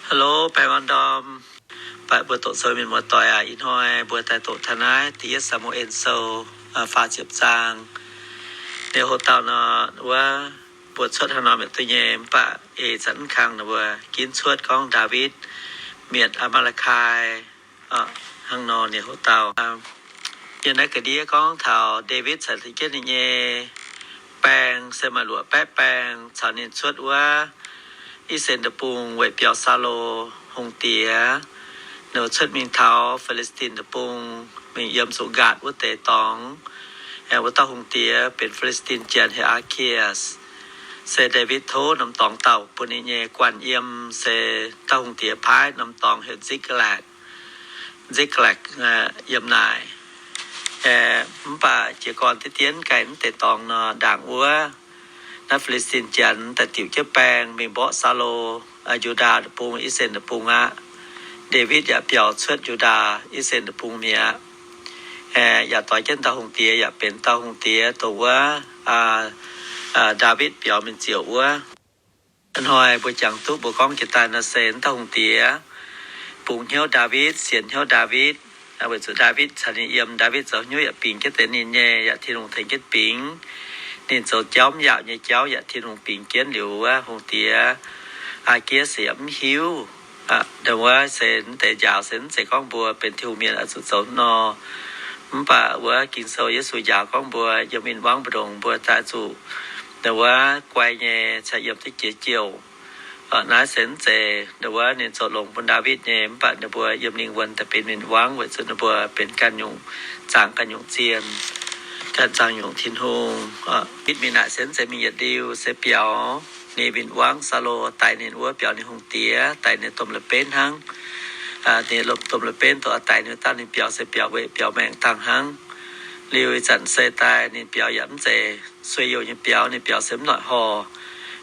Hello, baengh orn ndorm. Mv baac mbuo doqc sou mienh muoz-doic aac, ih hnoi mbuo daaih doqc taux naaiv Da'yietv Saa^mu^en Sou faah ziepc zaang. Ninh hoc dauh nor, wuov, mbuo cuotv hnangv nor mietc duqv nyei, mv baac ih zanc mv kang nor mbuo ginv cuotv gorngv Ndaawitv mietc Aa^maa^li^kai hnangv nor ninh hoc dauh. Yiem naaiv ga'ndiev gorngv taux Ndaawitv caux jienv ninh nyei baeng se maaih luoqc baeqv baeng caux ninh cuotv wuov I^saa^laa^en Deic-Bung weic biaux Saulo hungh diex. Ninh cuotv mingh taux Fi^li^saa^tin Deic-Bung, mingh yiem zuqc Gaatc wuov deix dorngx. Wuov dauh hungh diex benx Fi^li^saa^tin Janx heuc Aa^ki^as. Se Ndaawitv tov norm dorngx dauh bun ninh nyei guanh yiem, se dauh hungh diex paaiv norm dorngx heuc Zikc^laakc. Zikc^laakc yiem naaic. Mv baac jiez gorn diqv dienv gaengh mv deix dorngx nor, ndaangc wuov naaiv Fi^li^saa^tin Janx daaih diuc jienv baeng mingh mborqv Saulo, Yu^ndaa Deic-Bung, I^saa^laa^en Deic-Bung aqv. Ndaawitv yaac biaux cuotv Yu^ndaa, I^saa^laa^en Deic-Bung mi'aqv. Yaac doix jienv dauh hungh diex, yaac benx dauh hungh diex dongh wuov Ndaawitv biaux mingh ziouc wuov. Hnoi mbuo jangx duqv mbuo gorngv jiex daaih nor se dauh hungh diex bungx hnyouv Ndaawitv, sienx hnyouv Ndaawitv, weic zuqc Ndaawitv caux ninh yiem, Ndaawitv zoux hnyouv yaac bingx jienv deix ninh nyei, yaac Tin-Hungh tengx jienv bingx. Ninh zoux jauv mv yaauc nyei jauv yaac Tin-Hungh bingx jienv liuz wuov hungh diex Aa^ki^as yaac mv hiuv. Ndongc wuov se mv deix njaaux se mv zeiz gorngv mbuo benx Tin-Hungh mienh oix zuqc zoux nor. Mv baac wuov Ging-Sou Yesu njaaux gorngv mbuo yiem win-wangv mbu'ndongx mbuo daaih zuqc ndongc wuov guai nyei caux yiem duqv jiex jouh. Naaiv se mv zeiz ndongc wuov ninh zoux longx bun Ndaawitv nyei, mv baac ninh mbuo yiem lingh wuonh daaih benx win-wangv weic zuqc ninh mbuo benx ganh nyungc zaangc ganh nyungc zien, ganh zaangc nyungc Tin-Hungh. Ndaawitv mingh naaic se mv zeiz mingh yietc liuz, se biaux ninh win-wangv Saulo daix ninh wuov, biaux ninh hungh diex, daix ninh domh la'benv hnangv. Ninh domh la'benv dongh daix ninh dauh ninh biaux se biaux weic biaux maengc dangh hnangv. Liuz ih zanc se daaih ninh biaux yaac mv zeiz sueih youh nyei biaux, ninh biaux se mv noic horh.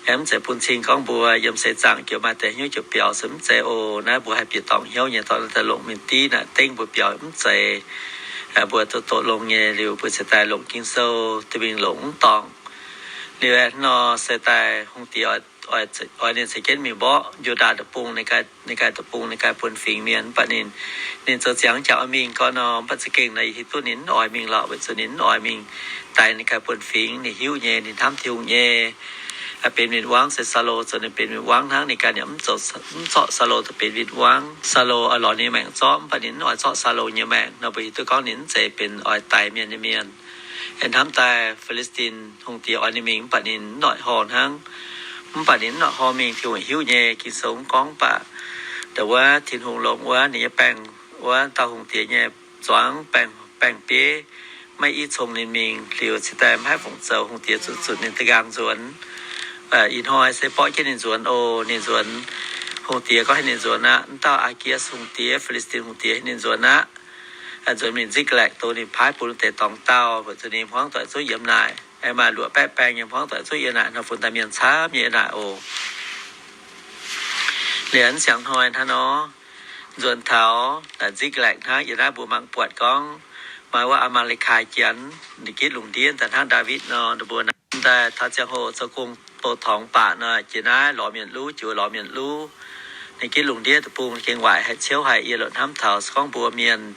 Aengx mv zeiz bun cing gorngv mbuo yiem seix zaangc jiex maaih deix hnyouv jiex biaux se mv zeiz oc. Naaiv mbuo haih bieqc dorngc hnyouv nyei, dorh daaih longc mingh div naaic dengv mbuo biaux mv zeiz. Mbuo doqc doqc longx nyei liuz mbuo se daaih longc Ging-Sou daaih mingh longc mv dorngc. Liuz aeqv, nor se daaih hungh diex oix ninh ceix jienv mingh mborqv Yu^ndaa Deic-Bung, ninh ganh deic-bung, ninh ganh buonv-fingx mienh. Mv baac ninh, ninh zoux ziangx jangx oix mingh gorn nor, mv baac za'gengh naaiv hiuv duqv ninh mv oix mingh lorqc, weic zuqc ninh mv oix mingh daix ninh ganh buonv-fingx. Ninh hiuv nyei, ninh hnamv Tin-Hungh nyei. Benx win-wangv se Saulo zoux ninh benx win-wangv hnangv, ninh ganh yaac mv zorqv Saulo daaih benx win-wangv. Saulo oix lorz ninh maengc zorqv, mv baac ninh mv oix zorqv Saulo nyei maengc nor, mbuo hiuv duqv gorngv ninh mv zeiz benx oix daix mienh nyei mienh. Hnamv daaih Fi^li^saa^tin hungh diex oix ninh mingh, mv baac ninh mv noic horh hnangv. Mv baac ninh mv noic horh mingh, Tin-Hungh hiuv nyei. Ging-Sou mv gorngv, baac ndongc wuov Tin-Hungh longc wuov ninh nyei baengh, wuov dauh hungh diex nyei zuangx baengh, baengh bieiv maiv i cong ninh mingh. Liuz cingx daaih maiv haih fungc zoux, hungh diex zuqc zunc ninh da'nqaang nzuonx. Ih hnoi se borqv jienv ninh nzuonx oc. Ninh nzuonx, hungh diex gorngv haih ninh nzuonx aqv. Mv dauh Aa^ki^as hungh diex, Fi^li^saa^tin hungh diex haih ninh nzuonx aqv. Nzuonx mingh Zikc^laakc, dongh ninh paaiv bun deix dorngx dauh, weic zuqc ninh hmuangv doic zuqv yiem naaic. Aengx maaih luoqc baeqv baeng nyei hmuangv doic zuqv yiem naaic, nor funx daaih mienh camv nyei naaic oc. Liuz aengx siang hnoi hnangv nor, nzuonx taux Zikc^laakc hnangv. Yiem naaiv mbuo mangc buatc gorngv maaih wuov Aa^maa^li^kai Janx, ninh gitv lungh ndiev daaih hnangv Ndaawitv nor, ninh mbuo daaih taux ziangh hoc zoux gong bou torngx baac nor, jiex naaiv lorz mienh luv, jiex wuov lorz mienh luv. Ninh gitv lungh ndiev deic-bung gengh waaic haic, ciouv haic. Yie loc hnamv taux se gorngv mbuo mienh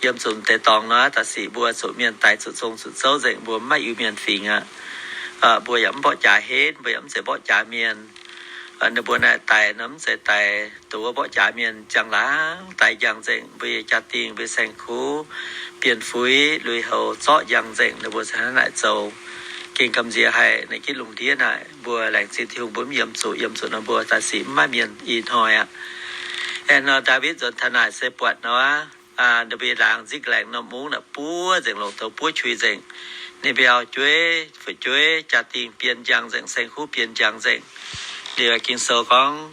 yiem zuqc deix dorngx nor, da'sic mbuo zuqc mienh daix zuqc zong zuqc zouv nzengc, mbuo mv maaih Iu-Mienh fingx aqv. Mbuo yaac mv mborqv jaax henv, mbuo yaac mv zeiz mborqv jaax mienh. Ninh mbuo naaic daix nor mv zeiz daix dongh wuov mborqv jaax mienh, njang laangz daix njang nzengc mbuo nyei jaa-dingh, mbuo nyei saeng-kuv, bienh fuix, lui-houx zorqv njang nzengc. Ninh mbuo se hnangv naaic zoux, gengh gamh nziex haic. Naaiv gitv lungh ndiev naaic mbuo laengz zingh Tin-Hungh mbuo mv yiem zuqc, yiem zuqc nor mbuo da'sic mv maaih mienh ih hnoi aqv. Aengx nor Ndaawitv nzuonx taux naaic se buatc nor, ninh mbuo laangz Zikc^laakc norm mungv naaic buov nzengc, longc douz buov qui nzengc. Ninh mbiauh jueiv, fu'jueiv, jaa-dingh bienh njang nzengc, saeng-kuv bienh njang nzengc. Liuz Ging-Sou gorngv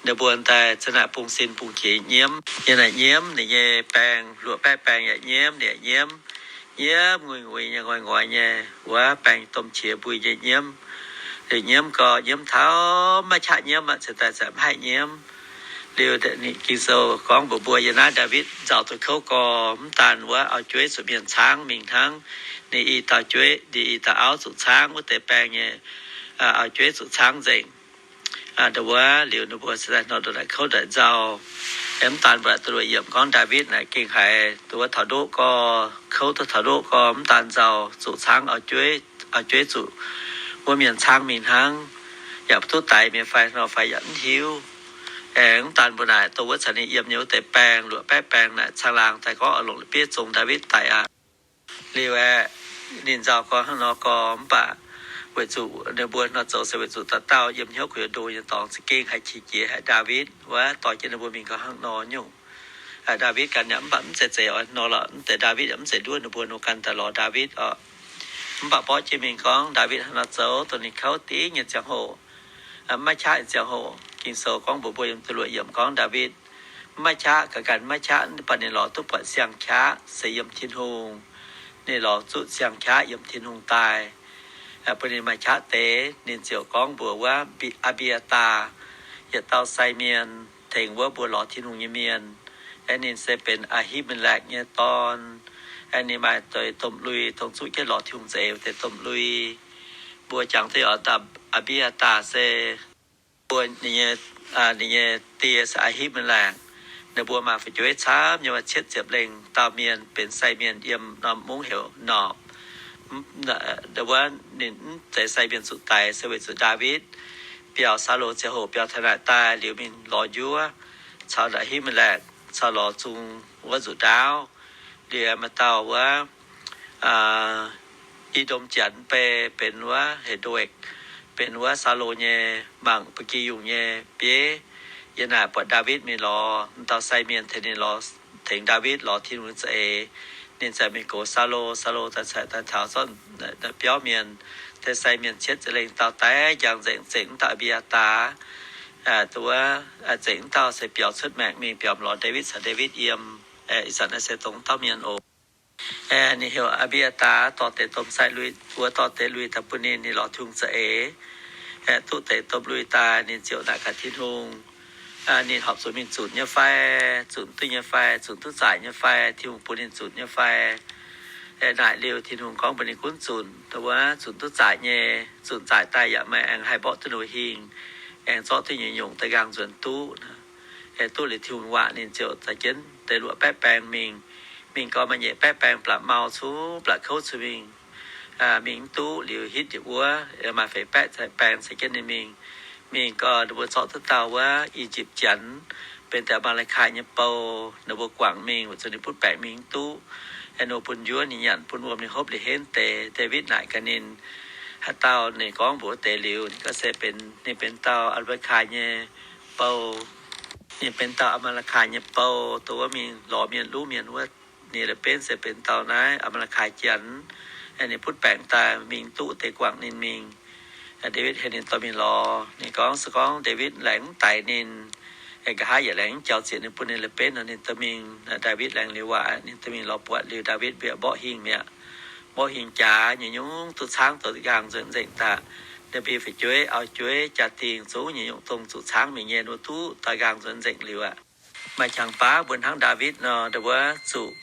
ninh mbuo daaih za'naaic bungx sin bungx qiex nyiemv. Yiem naaic nyiemv, ninh nyei baeng, luoqc baeqv baeng yaac nyiemv, ninh yaac nyiemv. Nyiemv nguiz nguiz nyei, ngoix ngoix nyei, wuov baeng domh qiex mbui nyei nyiemv. Liuz nyiemv gau, nyiemv taux maiv qaqv nyiemv aqv, cingx daaih mv haih nyiemv. Liuz Ging-Sou gorngv mbuox mbuo, yiem naaiv Ndaawitv nzauh duqv kouv gau, mv daanh wuov auv jueiv zuqc mienh caangv mingh hnangv. Ninh i dauh jueiv, ninh i dauh auv zuqc caangv wuov deix baeng nyei auv jueiv zuqc caangv nzengc. Ndongc wuov liuz ninh mbuo se daaih hnoi ndongc naaic kouv ndongc naaic nzauh. Mv daan mbuo naaic duqv luoqc yiemc gorngv Ndaawitv naaic gengh haiz ndongc wuov taux ndoqv gorx, kouv duqv taux ndoqv gorx, mv daan nzauh, zuqc caangv auv-jueiv, auv-jueiv zuqc wuov mienh caangv mingh hnangv. Yaac mv duqv daix mienh fai nor fai yaac mv hiuv. Aengx mv daan mbuo naaic dongh wuov caux ninh yiem nyei wuov deix baeng, luoqc baeqv baeng naaic caangh laangh daaih gorngv oix longc la'bieiv zong Ndaawitv daic aqv. Liuz aeqv, ninh nzauh gorx hnangv nor gorx mv baac weic zuqc ninh mbuo nor zoux se weic zuqc dauh dauh yiem hnyouv gu'nyuoz ndo nyei dorngx za'gengh haih qiex jiez haic Ndaawitv wuov dorh jienv ninh mbuo mingh gorngv hnangv nor nyungc. Ndaawitv ganh yaac mv baac mv zeiz zeiz oix nor lorqc, mv deix Ndaawitv yaac mv zeiz nduov ninh mbuo nor ganh daaih lorz Ndaawitv oc. Mv baac mborqv jienv mingh gorngv Ndaawitv hnangv nor zoux dongh ninh kouv dingv nyei ziangh hoc, mv maaih qaqv nyei ziangh hoc. Ging-Sou gorngv mbuox mbuo yiem da'luoqc yiemc gorngv Ndaawitv mv maaih qaqv, ga'ganh mv maaih qaqv, mv baac ninh lorz duqv buatc siang-qaqv se yiem Tin-Hungh. Ninh lorz zuqc siang-qaqv yiem Tin-Hungh daaih, bun ninh maaih qaqv deix. Ninh ziouc gorngv mbuox wuov Abiyaataax, yietc dauh sai mienh, tengx wuov mbuo lorz Tin-Hungh nyei mienh. Aeqv, ninh se benx Aa^him^me^lakc nyei dorn. Aeqv, ninh maaih deix domh lui dongh zuqv jienv lorz Tin-Hungh za'eix deix domh lui. Mbuo jangx duqv oix Abiyaataax se mbuo ninh nyei, ninh nyei die se Aa^him^me^lakc. Ninh mbuo maaih fu'jueiv camv nyei, maaih cietv ziepc lengh dauh mienh, benx sai mienh yiem norm mungv heuc Nopc. Wuov ninh mv zeiz sai mienh zuqc daix se weic zuqc Ndaawitv biaux Saulo ziangh hoc biaux taux naaic daaih liuz mingh lorz njuov caux Aa^him^me^lakc caux lorz zung wuov nzuqc ndaauv. Liuz maaih dauh wuov I^ndom Janx bei benx wuov heuc Dox, benx wuov Saulo nyei mangc ba'gi yungh nyei bieiv. Yiem naaic buatc Ndaawitv mingh lorz, m'dauh sai mienh tengx ninh lorz, tengx Ndaawitv lorz Tin-Hungh za'eix. Ninh ziouc mingh goux Saulo. Saulo daaih cingx daaih taux zorqv biauv mienh, deix sai mienh cietv ziepc lengh dauh daiv njang nzengc, zengc m'dauh Abiyaataax. Wuov zengc m'dauh se biaux cuotv maengc mingh biaux lorz Ndaawitv caux Ndaawitv yiem. Ih zanc naaiv se dongh dauh mienh oc. Ninh heuc Abiyaataax dorh deix domh sai lui, wuov dorh deix lui daaih bun ninh, ninh lorz Tin-Hungh za'eix. Duqv deix domh lui daaih ninh ziouc naaic gaax Tin-Hungh, ninh horpc zuqc mingh zunc nyei fai, zunc duqv nyei fai, zunc duqv zaaic nyei fai, Tin-Hungh bun ninh zunc nyei fai. Naaic liuz Tin-Hungh gorngv mbuox ninh gunv zunc, wuov zunc duqv zaaic nyei. Zunc zaaic daaih yaac meih aengx haih mborqv duqv ninh hingh, aengx zorqv duqv nyei nyungc da'nqaang nzuonx duqv. Duqv liuz Tin-Hungh waac ninh ziouc za'jienv deix luoqc baeqv baeng mingh. Mingh gorngv maaih nyeic baeqv baeng blatc mau cuv, blatc kouv cuv mingh. Mingh mv duqv liuz hitv yietc wuov, maaih feix baeqv baeng caux jienv ninh mingh. Mingh gorngv ninh mbuo zorqv duqv dauh wuov I^yipv Janx, benx deix Maa^lai^kai nyei bou, ninh mbuo guangc mingh weic zuqc ninh butv baengc mingh mv duqv. Ninh mbuo bun njuov ninh nyanc, bun wuom ninh hopv liuz henv deix. Ndaawitv naaic gaax ninh, haaix dauh, ninh gorngv mbuox deix liuz ninh gorngv se benx, ninh benx dauh Aa^maa^lai^kai nyei bou. Ninh benx dauh Aa^maa^lai^kai nyei bou, dongh wuov mingh lorz mienh luv mienh wuov. Ninh la'benv se benx dauh naaiv Aa^maa^lai^kai Janx. Ninh butv baengc daaih mingh duqv deix guangc ninh mingh. Ndaawitv heuc ninh dorh mingh lorz. Ninh gorngv se gorngv Ndaawitv laengz mv daix ninh, nqa'haav yaac laengz mv jauv zieqc ninh bun ninh la'benv nor, ninh dorh mingh. Ndaawitv laengz liuz waac ninh dorh mingh lorz buatc liuz Ndaawitv mbiaauc mborqv hingh mi'aqv. Mborqv hingh jaax nyei nyungc duqv caangv douz nqaang nzuonx nzengc daaih. Ninh mbuo fu'jueiv, auv-jueiv, jaa-dingh, zungv nyei nyungc dongh zuqc caangv mingh nyei wuov duqv douz nqaang nzuonx nzengc liuz aqv. Maaih qangx baav mbuo hnangv Ndaawitv nor, wuov zuqc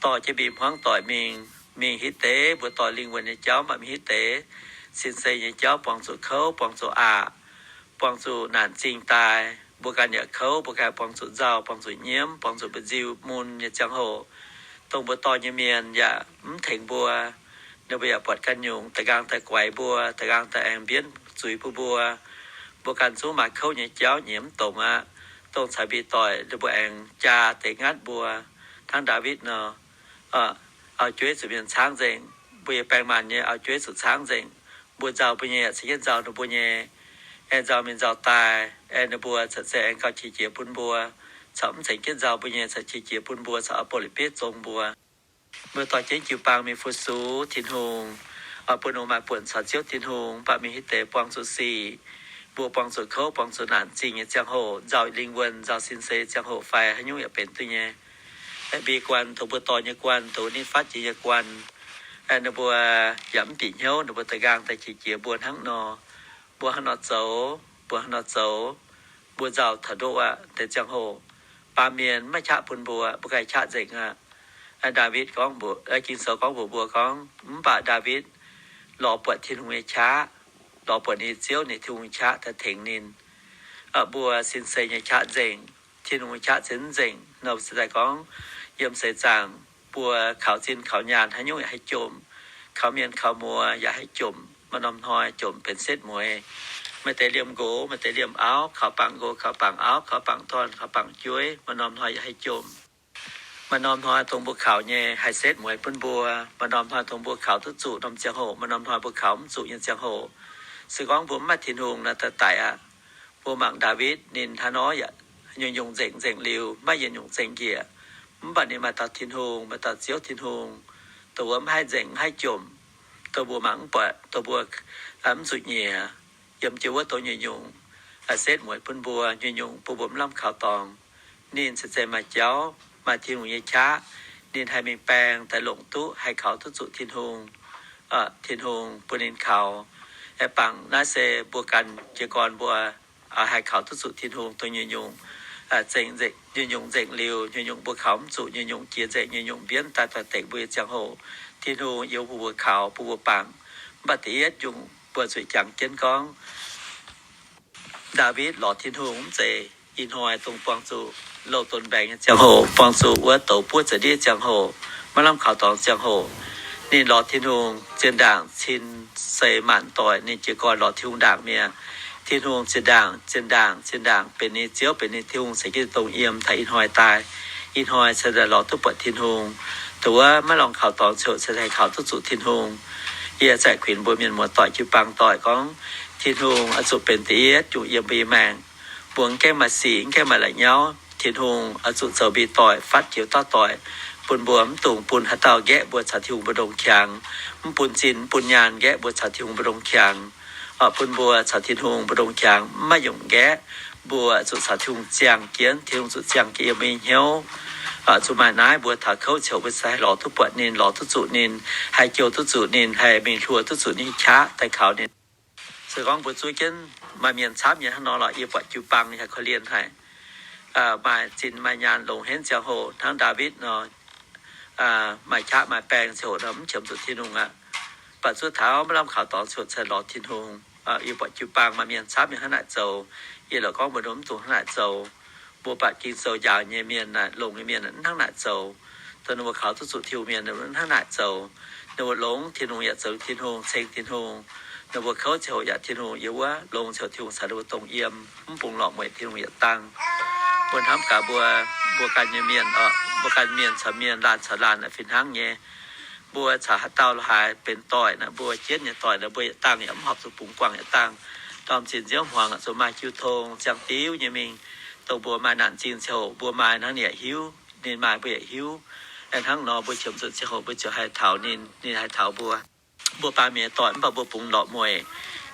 dorh jienv mbuo hmuangv doic mingh, mingh hitv deix mbuo dorh lingh wuonh nyei jauv, mv baac mingh hitv deix sin-sei nyei jauv buangh zuqc kouv, buangh zuqc aqc, buangh zuqc naanc zingh daaih. Mbuo ganh yaac kouv, mbuo ganh buangh zuqc nzauh, buangh zuqc nyiemv, buangh zuqc mba'nziu mun nyei ziangh hoc, dongh mbuo dorh nyei mienh yaac mv tengx mbuo. Ninh mbuo yaac buatc ganh nyungc, da'nqaang daaih guaix mbuo, da'nqaang daaih aengx mbienv zuiz bun mbuo. Mbuo ganh zungv maaih kouv nyei jauv nyiemv dongz aqv. Dongh caux mbuo doic ninh mbuo aengx jaa deix ngatv mbuo. Hnangv Ndaawitv nor, auv-jueiv zuqc mienh caangv nzengc. Mbuo nyei baeng maanc nyei auv-jueiv zuqc caangv nzengc. Mbuo nzauh mbuo nyei yaac cingx jienv nzauh ninh mbuo nyei. Aengx nzauh mingh nzauh daaih, aengx ninh mbuo caux se aengx gauh qiex jiez bun mbuo, caux mv cingx jienv nzauh mbuo nyei caux qiex jiez bun mbuo, caux oix bouh la'bieiv zong mbuo. Mbuo dorh jienv jiu-baang mingh fu-sux Tin-Hungh, oix bun ninh maaih buonc caux Ziouv Tin-Hungh, mv baac mingh hitv deix buangh zuqc sic, mbuo buangh zuqc kouv, buangh zuqc naanc zingh nyei ziangh hoc, nzauh lingh wuonh, nzauh sin-sei ziangh hoc fai haaix nyungc yaac benx duqv nyei. Mbuo guanh, dongh mbuo dorh nyei guanh, dongh ninh fatv jiex nyei guanh, ninh mbuo yaac mv bieqc hnyouv, ninh mbuo da'nqaang daaih qiex jiez mbuo hnangv nor. Mbuo hnangv nor zoux, mbuo hnangv nor zoux, mbuo nzauh taux ndoqv aqv. Deix ziangh hoc baamh mienh mv maaih qaqv bun mbuo, mbuo ganh qaqv nzengc aqv. Ndaawitv gorngv mbuox, Ging-Sou gorngv mbuox mbuo gorngv, mv baac Ndaawitv lorz buatc Tin-Hungh nyei qaqv, lorz buatc ninh Ziouv, ninh Tin-Hungh qaqv daaih tengx ninh. Mbuo sin seix nyei qaqv nzengc, Tin-Hungh nyei qaqv se mv nzengc nor, se daaih gorngv yiem seix zaangc mbuo kaux zinh kaux nyaanh haaix nyungc yaac haih jomc, kaux mienh kaux muoz yaac haih jomc. Maaih norm hnoi jomc benx setv mueiz. Maaih deix liemh nqox, maaih deix liemh auv, kaux bangc nqox, kaux bangc auv, kaux bangc dorn, kaux bangc jueiv, maaih norm hnoi yaac haih jomc. Maaih norm hnoi dongh mbuo kaux nyei haih setv mueiz bun mbuo. Maaih norm hnoi dongh mbuo kaux duqv zuqc norm ziangh hoc, maaih norm hnoi mbuo kaux mv zuqc nyei ziangh hoc. Se gorngv mbuo mv maaih Tin-Hungh nor, daaih daic aqv. Mbuo mangc Ndaawitv, ninh hnangv nor yaac nyungc-nyungc nzengc, nzengc liuz, maiv yietc nyungc zengc njiec. Mv baac ninh maaih dauh Tin-Hungh, maaih dauh Ziouv Tin-Hungh, dongh wuov mv haih nzengc, mv haih jomc, dongh mbuo mangc mv buatc, dongh mbuo mv zuqc nyiex. Yiem jienv wuov dongh nyungc-nyungc setv mueiz bun mbuo, nyungc-nyungc bun mbuo mv lamh kaux dorngx. Ninh se zeiz maaih jauv, maaih Tin-Hungh nyei qaqv. Ninh haih mingh baeng daaih longc duqv haih kaux duqv zuqc Tin-Hungh. Tin-Hungh bun ninh kaux. Aengx bangc naaiv se mbuo ganh jiez gorn mbuo haih kaux duqv zuqc Tin-Hungh dongh nyungc-nyungc, nyungc-nyungc nzengc liuz, nyungc-nyungc mbuo kaux mv zuqc, nyungc-nyungc jiex nzengc, nyungc-nyungc mbienv daaih doix-dekc mbuo nyei ziangh hoc, Tin-Hungh yiem bun mbuo kaux, bun mbuo bangc. Mv baac da'yietv nyungc mbuo zuqc jangx jienv gorngv, Ndaawitv lorz Tin-Hungh mv zeiz ih hnoi dongh buangh zuqc louh donx mbaengx nyei ziangh hoc, buangh zuqc wuov douz buov za'ndiev ziangh hoc, maiv lamh kaux dorngx ziangh hoc. Ninh lorz Tin-Hungh zinh ndaangc cin seix maanc doic, ninh jiez gorn lorz Tin-Hungh ndaangc mi'aqv. Tin-Hungh zinh ndaangc, zinh ndaangc, zinh ndaangc benx ninh Ziouv, benx ninh Tin-Hungh caux jienv dongh yiem taux ih hnoi daaih. Ih hnoi se daaih lorz duqv buatc Tin-Hungh. Dongh wuov maiv lorngh kaux dorngx ziouc se haih kaux duqv zuqc Tin-Hungh. Yie zaeqc kuinx mbuo mienh muoz-doic jiu-baang doic gorngv, Tin-Hungh oix zuqc benx da'yietv nyungc yiem mbuo nyei maengc. Mbuo mv gaengh maaih sic, mv gaengh maaih la'nyauv, Tin-Hungh oix zuqc zoux mbiv doic, fatv joux dauh doic, bun mbuo mv dungx bun haaix dauh nqaeqv mbuo caux Tin-Hungh mbu'ndongx qangx, mv bun zinh mv bun nyaanh nqaeqv mbuo caux Tin-Hungh mbu'ndongx qangx. Bun mbuo caux Tin-Hungh mbu'ndongx qangx maiv nyungc nqaeqv. Mbuo zuqc caux Tin-Hungh ziangh jienv, Tin-Hungh zuqc ziangh jienv yiem mbuo nyei hnyouv. Zuqc maaih naaiv mbuo taux kouv ziouc mbuo se haih lorz duqv buatc ninh, lorz duqv zuqc ninh, haih jouh duqv zuqc ninh, haih mingh hluo duqv zuqc ninh nyei qaqv daaih kaux ninh. Se gorngv mbuo zuov jienv maaih mienh camv nyei hnangv nor lorqc, yie buatc jiu-baang yaac korv-lienh haic. Maaih zinh maaih nyaanh longx henv ziangh hoc hnangv Ndaawitv nor, maaih qaqv maaih baeng ziouc nor mv qiemx zuqc Tin-Hungh aqv. Mv baac zuov taux maiv lamh kaux dorngx ziouc cingx lorz Tin-Hungh. Yie buatc jiu-baang maaih mienh camv nyei hnangv naaic zoux. Yie lorqc gorngv mbuox ninh mv dungx hnangv naaic zoux. Mbuo buatc Ging-Sou njaaux nyei mienh naaic, longx nyei mienh mv hnangv naaic zoux. Dongh ninh mbuo kaux duqv zuqc Tin-Hungh mienh hnangv naaic zoux. Ninh mbuo longx Tin-Hungh yaac zoux Tin-Hungh, ceng Tin-Hungh. Ninh mbuo kouv ziouc yaac Tin-Hungh yiem wuov, longx ziouc Tin-Hungh caux ninh mbuo dongh yiem, mv bungx lorqc mueic Tin-Hungh yietc dangh. Mbuo hnamv gaax mbuo, mbuo ganh nyei mienh oc, mbuo ganh mienh caux mienh, laanh caux laanh naaic fih hnangv nyei. Mbuo caux haaix dauh lo haaix benx doic naaic, mbuo jienv nyei doic naaic, mbuo yietc dangh yaac mv horpc zuqc bungx guangc yietc dangh. Ndorm zinh nziouv hmuangx zuqc maaih jiu tong ziangh diuv nyei mingh. Dongh mbuo maaih naanc zingh ziangh hoc mbuo maaih hnangv ninh yaac hiuv, ninh maaih mbuo yaac hiuv. Hnangv nor mbuo qiemx zuqc ziangh hoc mbuo ziouc haih taux ninh, ninh haih taux mbuo. Mbuo baamh mienh doic mv baac mbuo bungx lorqc mueic.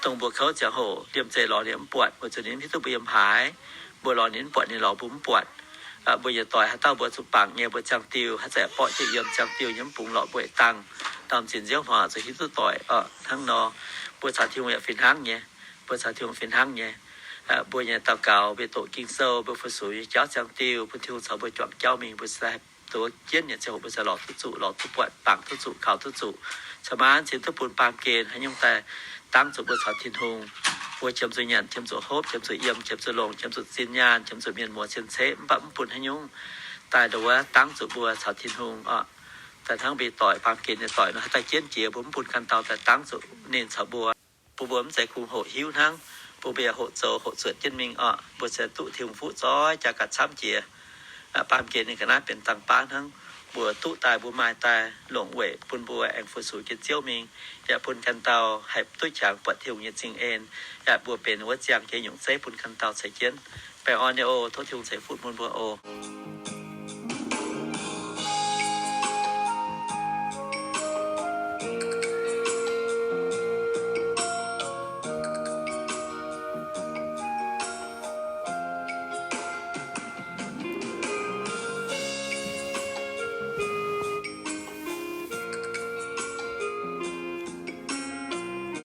Dongh mbuo kouv ziangh hoc liemh zeih lorz ninh mv buatc, weic zuqc ninh mv hiuv duqv mbuo yiem haaix. Mbuo lorz ninh mv buatc, ninh lorz mbuo mv buatc. Mbuo nyei doic haaix dauh mbuo zuqc bangc nyei, mbuo ziangh diuh haaix zanc borqv jienv yiem ziangh diuh nyei mv bungx lorqc mbuo yietc dangh. Ndorm zinh nziouv hmuangx zuqc hiuv duqv doic oc. Hnangv nor, mbuo caux Tin-Hungh yaac fih hnangv nyei. Mbuo caux Tin-Hungh fih hnangv nyei. Mbuo nyei daux gaux, mbuo doqc Ging-Sou, mbuo fu-sux nyei jauv ziangh diuh bun Tin-Hungh caux mbuo juangc jauv mingh, mbuo se daaih duqv jienv nyei ziangh hoc mbuo se lorz duqv zuqc, lorz duqv buatc, bangc duqv zuqc, kaux duqv zuqc. Cin-maanc cin duqv bun baamh gen haaix nyungc daaih dangv zuqc mbuo caux Tin-Hungh. Mbuo qiemx zuqc nyanc, qiemx zuqc hopv, qiemx zuqc yiem, qiemx zuqc longc, qiemx zuqc zinh nyaanh, qiemx zuqc mienh muoz cien-ceqv, mv baac mv bun haaix nyungc daaih ndongc wuov dangv zuqc mbuo caux Tin-Hungh oc. Daaih hnangv mbuo doic, baamh gen nyei doic nor, haaix dauh jienv jiex mbuo mv bun ganh dauh daaih dangv zuqc ninh caux mbuo. Bun mbuo mv zeiz kungx hoqc hiuv hnangv, bun mbuo yaac hoqc zoux hoqc zuotc jienv mingh oc. Mbuo se duqv Tin-Hungh fuqv zoih jaa ganh camv jiex. Baamh gen ninh ga'naaiv benx dangh baav hnangv. Mbuo duqv daaih, mbuo maaih daaih longc weic bun mbuo aengx fu-sux jienv Ziouv mingh, yaac bun ganh dauh haih duqv qangx buatc Tin-Hungh nyei zingh en, yaac mbuo benx wuov ziangh jiex nyungc zeiv bun ganh dauh ceix jienv. Baengh orn nyei oc. Tov Tin-Hungh ceix fuqv bun mbuo oc.